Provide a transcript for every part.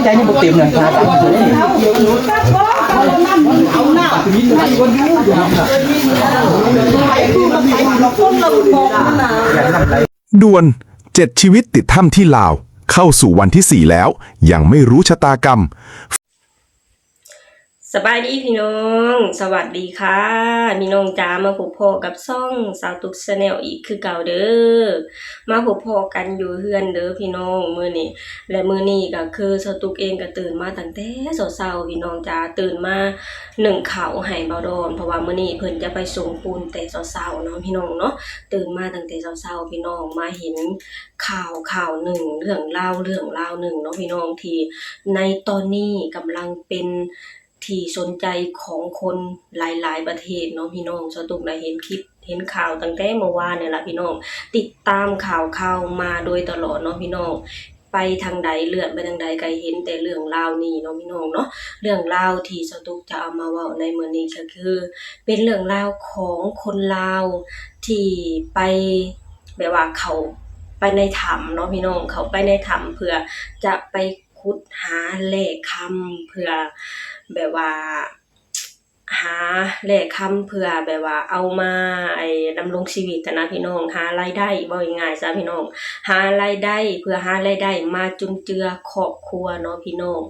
ໃຈນີ້ບໍ່ເຕັມເລີຍ ດ່ວນ ເຈັດຊີວິດຕິດຖ້ຳທີ່ລາວ ເຂົ້າສູ່ວັນທີສີ່ແລ້ວ ຍັງໄມ່ຮູ້ຊະຕາກຳ. ສະບາຍດີພີ່ນ້ອງ ສະຫວັດດີຄ່ະ ພີ່ນ້ອງຈ໋າ ມາພົບພໍ້ກັບຊ່ອງສາວຕຸກ Channel ອີກຄືເກົ່າເດີ້. ມາພົບພໍ້ກັນຢູ່ເຮືອນເດີ້ພີ່ນ້ອງ ມື້ນີ້ ແລະ ມື້ນີ້ກໍຄືສາວຕຸກເອງກໍຕື່ນມາຕັ້ງແຕ່ເຊົ້າໆ ພີ່ນ້ອງຈ໋າ ຕື່ນມາໜຶ້ງເຂົ້າໃຫ້ບ່າວດອນ ເພາະວ່າມື້ນີ້ເພິ່ນຈະໄປສົ່ງປູນແຕ່ເຊົ້າໆເນາະ ພີ່ນ້ອງເນາະ. ຕື່ນມາຕັ້ງແຕ່ເຊົ້າໆ ພີ່ນ້ອງ ມາເຫັນຂ່າວຂ່າວໜຶ່ງ ເລື່ອງລາວເລື່ອງລາວໜຶ່ງເນາະ ພີ່ນ້ອງ ທີ່ໃນຕອນນີ້ກຳລັງເປັນ ທີ່ສົນໃຈຂອງຄົນຫຼາຍໆປະເທດເນາະ ພີ່ນ້ອງ. ສາວຕຸກນະເຫັນຄລິບເຫັນຂ່າວຕັ້ງແຕ່ເມື່ອວານນີ້ລະ ພີ່ນ້ອງ ຕິດຕາມຂ່າວຂ່າວມາໂດຍຕະຫຼອດເນາະ ພີ່ນ້ອງ. ໄປທາງໃດ ເລື່ອນໄປທາງໃດກໍເຫັນແຕ່ເລື່ອງລາວນີ້ເນາະ ພີ່ນ້ອງເນາະ. ເລື່ອງລາວທີ່ສາວຕຸກຈະເອົາມາເວົ້າໃນມື້ນີ້ກໍຄື ເປັນເລື່ອງລາວຂອງຄົນລາວທີ່ໄປ ແບບວ່າເຂົ້າໄປໃນຖ້ຳເນາະ ພີ່ນ້ອງ ເຂົ້າໄປໃນຖ້ຳເພື່ອຈະໄປ ຂຸດຫາແຮ່ຄຳ ເພື່ອແບບວ່າ ຫາແຮ່ຄຳ ເພື່ອແບບວ່າເອົາມາ ໄອ້ ດຳລົງຊີວິດຫັ້ນນະ ພີ່ນ້ອງ ຫາລາຍໄດ້ ເວົ້າງ່າຍໆຊະ ພີ່ນ້ອງ ຫາລາຍໄດ້ ເພື່ອຫາລາຍໄດ້ມາຈຸນເຈືອຄອບຄົວເນາະ ພີ່ນ້ອງ.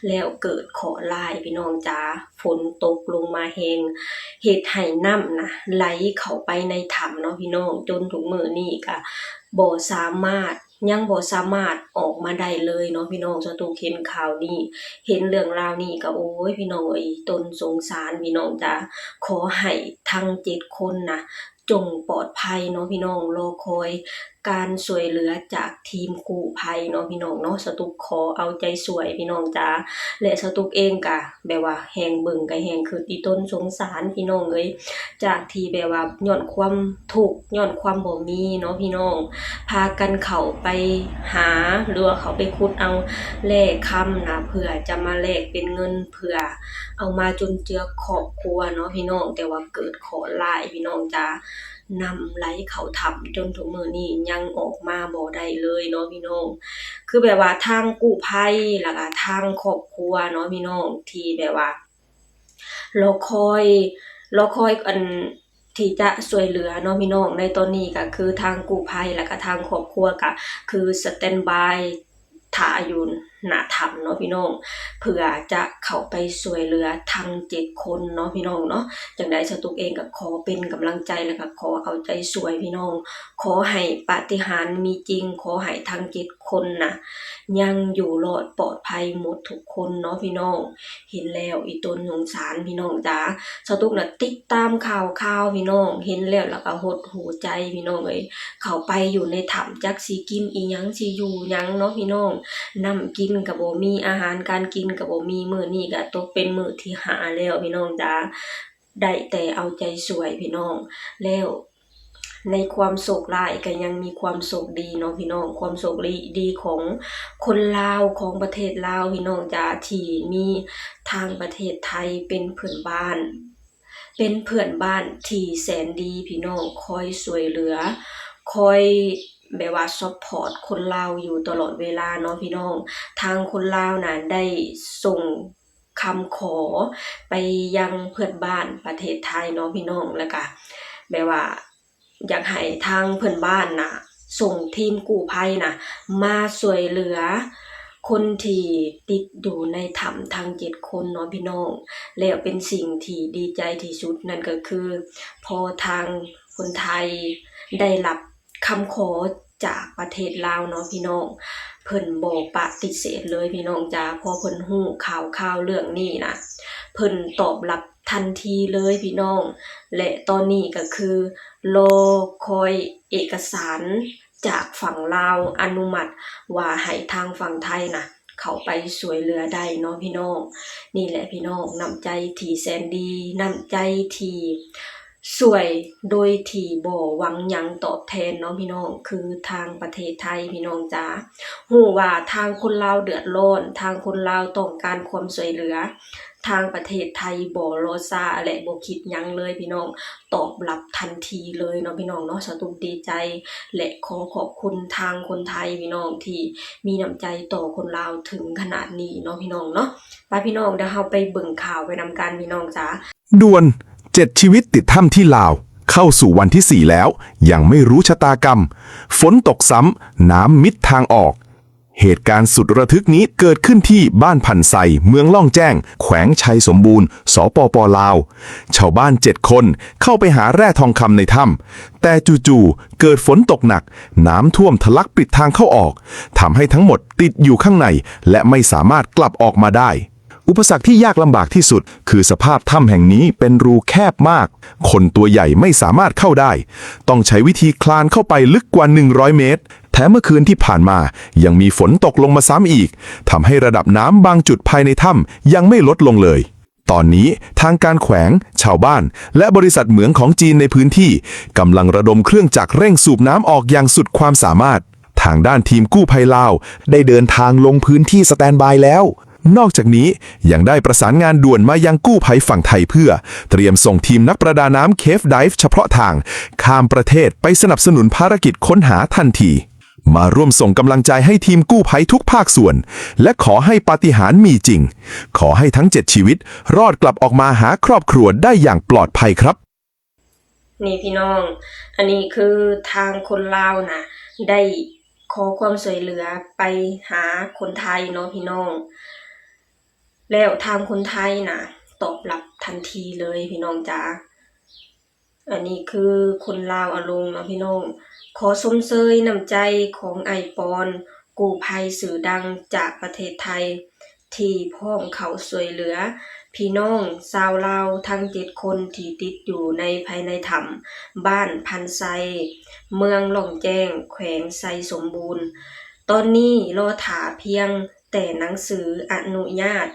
ແລ້ວເກີດເຄາະຮ້າຍ ພີ່ນ້ອງຈ໋າ ຝົນຕົກລົງມາແຮງ ເຮັດໃຫ້ນ້ຳນະໄຫຼເຂົ້າໄປໃນຖ້ຳເນາະ ພີ່ນ້ອງ ຈົນທຸກມື້ນີ້ກະບໍ່ສາມາດ ຍັງບໍ່ສາມາດອອກມາໄດ້ເລີຍເນາະ ພີ່ນ້ອງ. ສາວຕຸກເຫັນຂ່າວນີ້ ເຫັນເລື່ອງລາວນີ້ກໍ ໂອ້ຍ ພີ່ນ້ອງເອີຍ ຕົນສົງສານ ພີ່ນ້ອງຈ໋າ. ຂໍໃຫ້ທັງເຈັດຄົນນະ ຈົ່ງປອດໄພເນາະ ພີ່ນ້ອງ ລໍຄອຍການຊ່ວຍເຫຼືອຈາກທີມກູ້ໄພເນາະ ພີ່ນ້ອງເນາະ. ສາວຕຸກຂໍເອົາໃຈຊ່ວຍ ພີ່ນ້ອງຈ໋າ ແລະ ສາວຕຸກເອງກະ ແບບວ່າແຮງເບິ່ງກໍແຮງຄຶດອີ່ຕົນສົງສານ ພີ່ນ້ອງເອີຍ ຈາກທີ່ແບບວ່າຍ້ອນຄວາມທຸກ ຍ້ອນຄວາມບໍ່ມີເນາະ ພີ່ນ້ອງ ພາກັນເຂົ້າໄປຫາ ຫຼືວ່າເຂົ້າໄປຂຸດເອົາແຮ່ຄຳນະ ເພື່ອຈະມາແລກເປັນເງິນ ເພື່ອເອົາມາຈຸນເຈືອຄອບຄົວເນາະ ພີ່ນ້ອງ ແຕ່ວ່າເກີດເຄາະຮ້າຍ ພີ່ນ້ອງຈ໋າ ນ້ຳໄຫຼເຂົ້າຖ້ຳ ຈົນທຸກມື້ນີ້ຍັງອອກມາບໍ່ໄດ້ເລີຍເນາະ ພີ່ນ້ອງ. ຄືແບບວ່າທາງກູ້ໄພ ແລ້ວກະທາງຄອບຄົວເນາະ ພີ່ນ້ອງ ທີ່ແບບວ່າ ລໍຄອຍ ລໍຄອຍ ອັນ ທີ່ຈະຊ່ວຍເຫຼືອເນາະ ພີ່ນ້ອງ. ໃນຕອນນີ້ກະຄືທາງກູ້ໄພ ແລ້ວກະທາງຄອບຄົວກະຄືສະແຕນບາຍຖ້າຢູ່ໜ້າຖ້ຳເນາະ ພີ່ນ້ອງ ເພື່ອຈະເຂົ້າໄປຊ່ວຍເຫຼືອທັງເຈັດຄົນເນາະ ພີ່ນ້ອງເນາະ. ຈັ່ງໃດສາວຕຸກເອງກະຂໍເປັນກຳລັງໃຈ ແລ້ວກະຂໍເອົາໃຈຊ່ວຍ ພີ່ນ້ອງ ຂໍໃຫ້ປາຕິຫານມີຈິງ ຂໍໃຫ້ທັງເຈັດຄົນນະ ຍັງຢູ່ລອດປອດໄພໝົດທຸກຄົນເນາະ ພີ່ນ້ອງ. ເຫັນແລ້ວອີ່ຕົນສົງສານ ພີ່ນ້ອງຈ໋າ. ສາວຕຸກນະຕິດຕາມຂ່າວຄາວ ພີ່ນ້ອງ ເຫັນແລ້ວລະກະຫົດຫູ່ໃຈ ພີ່ນ້ອງເອີຍ. ເຂົ້າໄປຢູ່ໃນຖ້ຳ ຈັກຊິກິນອີ່ຫຍັງ ຊິຢູ່ຫຍັງເນາະ ພີ່ນ້ອງ. ນ້ຳກິນກະບໍ່ມີ ອາຫານການກິນກະບໍ່ມີ ມື້ນີ້ກະຕົກເປັນມື້ທີຫ້າແລ້ວ ພີ່ນ້ອງຈ໋າ. ໄດ້ແຕ່ເອົາໃຈຊ່ວຍ ພີ່ນ້ອງ ແລ້ວ ໃນຄວາມໂຊກຮ້າຍກະຍັງມີຄວາມໂຊກດີເນາະ ພີ່ນ້ອງ. ຄວາມໂຊກດີຂອງຄົນລາວ ຂອງປະເທດລາວ ພີ່ນ້ອງຈ໋າ ທີ່ມີທາງປະເທດໄທເປັນເພື່ອນບ້ານ ເປັນເພື່ອນບ້ານທີ່ແສນດີ ພີ່ນ້ອງ ຄອຍຊ່ວຍເຫຼືອ ຄອຍແບບວ່າຊັບພອດຄົນລາວຢູ່ຕະຫຼອດເວລາເນາະ ພີ່ນ້ອງ. ທາງຄົນລາວນະໄດ້ສົ່ງ ຄຳຂໍໄປຍັງເພື່ອນບ້ານປະເທດໄທເນາະ ພີ່ນ້ອງ ແລ້ວກະແບບວ່າຢາກໃຫ້ທາງເພື່ອນບ້ານນະ ສົ່ງທີມກູ້ໄພນະ ມາຊ່ວຍເຫຼືອຄົນທີ່ຕິດຢູ່ໃນຖ້ຳທັງເຈັດຄົນເນາະ ພີ່ນ້ອງ. ແລ້ວເປັນສິ່ງທີ່ດີໃຈທີ່ສຸດ ນັ້ນກໍຄື ພໍທາງຄົນໄທໄດ້ຮັບ ຄຳຂໍຈາກປະເທດລາວເນາະ ພີ່ນ້ອງ ເພິ່ນບໍ່ປະຕິເສດເລີຍ ພີ່ນ້ອງຈ໋າ. ພໍເພິ່ນຮູ້ຂ່າວຄາວເລື່ອງນີ້ນະ ເພິ່ນຕອບຮັບທັນທີເລີຍ ພີ່ນ້ອງ. ແລະ ຕອນນີ້ກໍຄືລໍຄອຍເອກະສານຈາກຝັ່ງລາວອະນຸມັດວ່າໃຫ້ທາງຝັ່ງໄທນະ ເຂົ້າໄປຊ່ວຍເຫຼືອໄດ້ເນາະ ພີ່ນ້ອງ. ນີ້ແຫຼະ ພີ່ນ້ອງ ນ້ຳໃຈທີ່ແສນດີ ນ້ຳໃຈທີ່ ຊ່ວຍໂດຍທີ່ບໍ່ຫວັງຫຍັງຕອບແທນເນາະ ພີ່ນ້ອງ ຄືທາງປະເທດໄທ ພີ່ນ້ອງຈ໋າ. ຮູ້ວ່າທາງຄົນລາວເດືອດຮ້ອນ ທາງຄົນລາວຕ້ອງການຄວາມຊ່ວຍເຫຼືອ ທາງປະເທດໄທບໍ່ລໍຊ້າ ແລະ ບໍ່ຄິດຫຍັງເລີຍພີ່ນ້ອງ, ຕອບຮັບທັນທີເລີຍເນາະພີ່ນ້ອງເນາະ. ສາວຕຸກດີໃຈ ແລະ ຂໍຂອບຄຸນທາງຄົນໄທພີ່ນ້ອງ ທີ່ມີນ້ຳໃຈຕໍ່ຄົນລາວເຖິງຂະໜາດນີ້ເນາະພີ່ນ້ອງເນາະ. ໄປພີ່ນ້ອງ, ດຽວເຮົາໄປເບິ່ງຂ່າວໄປນຳກັນພີ່ນ້ອງຈ໋າ. ດ່ວນ! ເຈັດຊີວິດຕິດຖ້ຳທີ່ລາວ ເຂົ້າສູ່ວັນທີສີ່ແລ້ວ ຍັງໄມ່ຮູ້ຊະຕາກຳ, ຝົນຕົກຊ້ຳ, ນ້ຳມິດທາງອອກ. ເຫດການສຸດລະທຶກນີ້ເກີດຂຶ້ນທີ່ບ້ານພັນໄຊ ເມືອງລ່ອງແຈ້ງ ແຂວງໄຊສົມບູນ ສປປ ລາວ. ຊາວບ້ານເຈັດຄົນເຂົ້າໄປຫາແຮ່ທອງຄຳໃນຖ້ຳ, ແຕ່ຈູ່ໆເກີດຝົນຕົກໜັກ, ນ້ຳຖ້ວມທະລັກປິດທາງເຂົ້າອອກ, ທຳໃຫ້ທັງໝົດຕິດຢູ່ຂ້າງໃນ ແລະ ໄມ່ສາມາດກັບອອກມາໄດ້. ອຸປະສັກທີ່ຍາກລຳບາກທີ່ສຸດ ຄືສະພາບຖ້ຳແຫ່ງນີ້ເປັນຮູແຄບມາກ, ຄົນຕົວໃຫຍ່ໄມ່ສາມາດເຂົ້າໄດ້, ຕ້ອງໃຊ້ວິທີຄລານເຂົ້າໄປລຶກກວ່າໜຶ່ງຮ້ອຍເມດ. ແຖມເມື່ອຄືນທີ່ຜ່ານມາຍັງມີຝົນຕົກລົງມາຊ້ຳອີກ, ທຳໃຫ້ລະດັບນ້ຳບາງຈຸດພາຍໃນຖ້ຳຍັງໄມ່ລົດລົງເລີຍ. ຕອນນີ້ທາງການແຂວງ, ຊາວບ້ານ ແລະ ບໍລິສັດເໝືອງຂອງຈີນໃນພື້ນທີ່ກຳລັງລະດົມເຄື່ອງຈັກເລັ່ງສູບນ້ຳອອກຢ່າງສຸດຄວາມສາມາດ. ທາງດ້ານທີມກູ້ໄພລາວໄດ້ເດີນທາງລົງພື້ນທີ່ສະແຕນບາຍແລ້ວ. ນອກຈາກນີ້ຍັງໄດ້ປະສານງານດ່ວນມາຍັງກູ້ໄພຝັ່ງໄທ ເພື່ອຕຽມສົ່ງທີມນັກປະດານ້ຳ Cave Dive ສະເພາະທາງຂ້າມປະເທດໄປສະໜັບສະໜູນພາລະກິດຄົ້ນຫາທັນທີ. ມາຮ່ວມສົ່ງກຳລັງໃຈໃຫ້ທີມກູ້ໄພທຸກພາກສ່ວນ ແລະ ຂໍໃຫ້ປາຕິຫານມີຈິງ. ຂໍໃຫ້ທັງເຈັດຊີວິດລອດກັບອອກມາຫາຄອບຄົວໄດ້ຢ່າງປອດໄພຄັບ. ນີ້ພີ່ນ້ອງ, ອັນນີ້ຄືທາງຄົນລາວນະ ໄດ້ຂໍຄວາມຊ່ວຍເຫຼືອໄປຫາຄົນໄທເນາະພີ່ນ້ອງ, ແລ້ວທາງຄົນໄທນະຕອບຮັບທັນທີເລີຍພີ່ນ້ອງຈ໋າ. ອັນນີ້ຄືຄົນລາວອາລົງເນາະພີ່ນ້ອງ. ຂໍຊົມເຊີຍນ້ຳໃຈຂອງອ້າຍປອນ ກູ້ໄພຊື່ດັງຈາກປະເທດໄທ ທີ່ພ້ອມເຂົ້າຊ່ວຍເຫຼືອພີ່ນ້ອງຊາວລາວທັງເຈັດຄົນທີ່ຕິດຢູ່ໃນ ພາຍໃນຖ້ຳບ້ານພັນໄຊ ເມືອງລ່ອງແຈ້ງ ແຂວງໄຊສົມບູນ. ຕອນນີ້ລໍຖ້າພຽງແຕ່ໜັງສືອະນຸຍາດ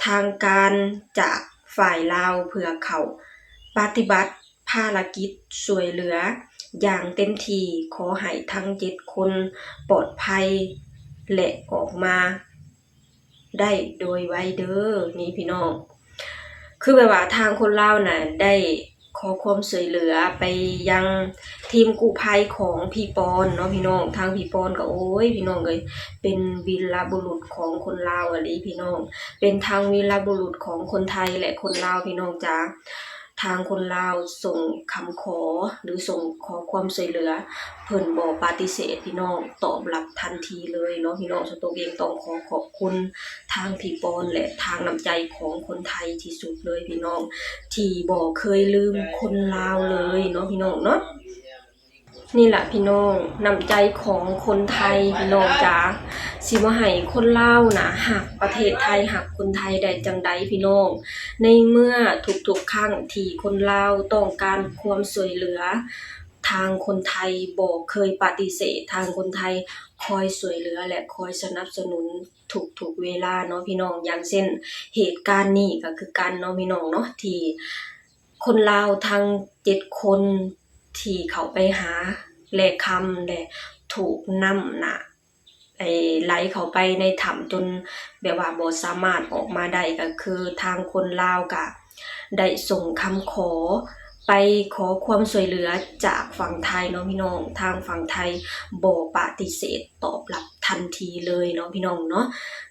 ທາງການຈາກຝ່າຍລາວ ເພື່ອເຂົ້າປະຕິບັດ ພາລະກິດຊ່ວຍເຫຼືອຢ່າງເຕັມທີ່. ຂໍໃຫ້ທັງເຈັດຄົນປອດໄພ ແລະ ອອກມາໄດ້ໂດຍໄວເດີ. ນີ້ພີ່ນ້ອງ, ຄືແບບວ່າທາງຄົນລາວນະໄດ້ຂໍຄວາມຊ່ວຍເຫຼືອໄປຍັງທີມກູ້ໄພຂອງພີ່ປອນເນາະພີ່ນ້ອງ. ທາງພີ່ປອນກໍ ໂອ້ຍ ພີ່ນ້ອງເອີຍ, ເປັນວີລະບຸລຸດຂອງຄົນລາວອີ່ຫຼີພີ່ນ້ອງ, ເປັນທັງວີລະບຸລຸດຂອງຄົນໄທ ແລະ ຄົນລາວ ພີ່ນ້ອງຈ໋າ. ທາງຄົນລາວສົ່ງຄຳຂໍ ຫຼື ສົ່ງຂໍຄວາມຊ່ວຍເຫຼືອ ເພິ່ນບໍ່ປະຕິເສດພີ່ນ້ອງ, ຕອບຮັບທັນທີເລີຍເນາະພີ່ນ້ອງ. ສາວຕຸກເອງຕ້ອງຂໍຂອບຄຸນທາງພີ່ປອນ ແລະ ທາງນ້ຳໃຈຂອງຄົນໄທທີ່ສຸດເລີຍພີ່ນ້ອງ, ທີ່ບໍ່ເຄີຍລືມຄົນລາວເລີຍເນາະພີ່ນ້ອງເນາະ. ນີ້ລະພີ່ນ້ອງ, ນ້ຳໃຈຂອງຄົນໄທພີ່ນ້ອງຈ໋າ. ຊິບໍ່ໃຫ້ຄົນລາວນະຮັກປະເທດໄທ, ຮັກຄົນໄທໄດ້ຈັ່ງໃດພີ່ນ້ອງ? ໃນເມື່ອທຸກໆຄັ້ງທີ່ຄົນລາວຕ້ອງການຄວາມຊ່ວຍເຫຼືອ, ທາງຄົນໄທບໍ່ເຄີຍປະຕິເສດ, ທາງຄົນໄທຄອຍຊ່ວຍເຫຼືອ ແລະ ຄອຍສະໜັບສະໜູນທຸກໆເວລາເນາະພີ່ນ້ອງ. ຢ່າງເຊັ່ນ ເຫດການນີ້ກໍຄືກັນເນາະພີ່ນ້ອງເນາະ, ທີ່ຄົນລາວທັງເຈັດຄົນ ທີ່ເຂົ້າໄປຫາແຮ່ຄຳ ແລະ ຖືກນ້ຳນະ ໄຫຼເຂົ້າໄປໃນຖ້ຳຈົນແບບວ່າບໍ່ສາມາດອອກມາໄດ້, ກໍຄືທາງຄົນລາວກະໄດ້ສົ່ງຄຳຂໍໄປຂໍຄວາມຊ່ວຍເຫຼືອຈາກຝັ່ງໄທເນາະພີ່ນ້ອງ. ທາງຝັ່ງໄທບໍ່ປະຕິເສດຕອບຮັບທັນທີເລີຍເນາະພີ່ນ້ອງເນາະ.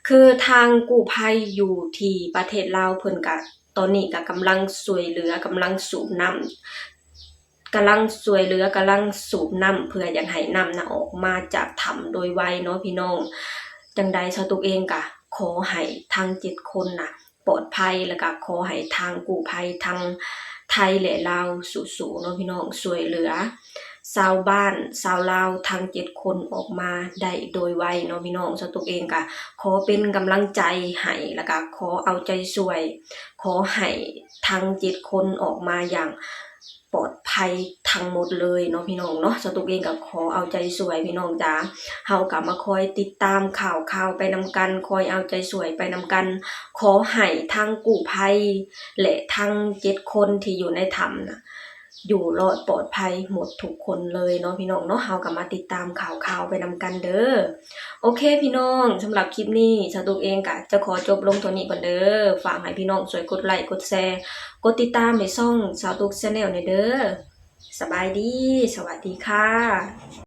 ຄືທາງກູ້ໄພຢູ່ທີ່ປະເທດລາວເພິ່ນກະ ຕອນນີ້ກະກຳລັງຊ່ວຍເຫຼືອ, ກຳລັງສູບນ້ຳ, ກຳລັງຊ່ວຍເຫຼືອ, ກຳລັງສູບນ້ຳ ເພື່ອຢາກໃຫ້ນ້ຳນະອອກມາຈາກຖ້ຳໂດຍໄວເນາະພີ່ນ້ອງ. ຈັ່ງໃດສາວຕຸກເອງກະຂໍໃຫ້ທັງເຈັດຄົນນະປອດໄພ, ແລ້ວກະຂໍໃຫ້ທາງກູ້ໄພທັງໄທ ແລະ ລາວສູ້ໆເນາະພີ່ນ້ອງ, ຊ່ວຍເຫຼືອຊາວບ້ານຊາວລາວທັງເຈັດຄົນອອກມາໄດ້ໂດຍໄວເນາະພີ່ນ້ອງ. ສາວຕຸກເອງກະຂໍເປັນກຳລັງໃຈໃຫ້, ແລ້ວກະຂໍເອົາໃຈຊ່ວຍ, ຂໍໃຫ້ ທັງເຈັດຄົນອອກມາຢ່າງປອດໄພທັງໝົດເລີຍເນາະພີ່ນ້ອງເນາະ. ສາວຕຸກເອງກໍຂໍເອົາໃຈຊ່ວຍພີ່ນ້ອງຈ໋າ, ເຮົາກໍມາຄອຍຕິດຕາມຂ່າວຄາວໄປນຳກັນ, ຄອຍເອົາໃຈຊ່ວຍໄປນຳກັນ. ຂໍໃຫ້ທັງກູ້ໄພ ແລະ ທັງເຈັດຄົນທີ່ຢູ່ໃນຖ້ຳນະ ຢູ່ລອດປອດໄພໝົດທຸກຄົນເລີຍເນາະພີ່ນ້ອງເນາະ. ເຮົາກໍມາຕິດຕາມຂ່າວໆໄປນຳກັນເດີ. ໂອເຄພີ່ນ້ອງ, ສຳລັບຄລິບນີ້ ສາວຕຸກເອງກໍຈະຂໍຈົບລົງເທົ່ານີ້ກ່ອນເດີ. ຝາກໃຫ້ພີ່ນ້ອງຊ່ວຍກົດໄລ ກົດແຊ ກົດຕິດຕາມໃຫ້ຊ່ອງສາວຕຸກ Channel ແດ່ເດີ. ສະບາຍດີ, ສະຫວັດດີຄ່ະ.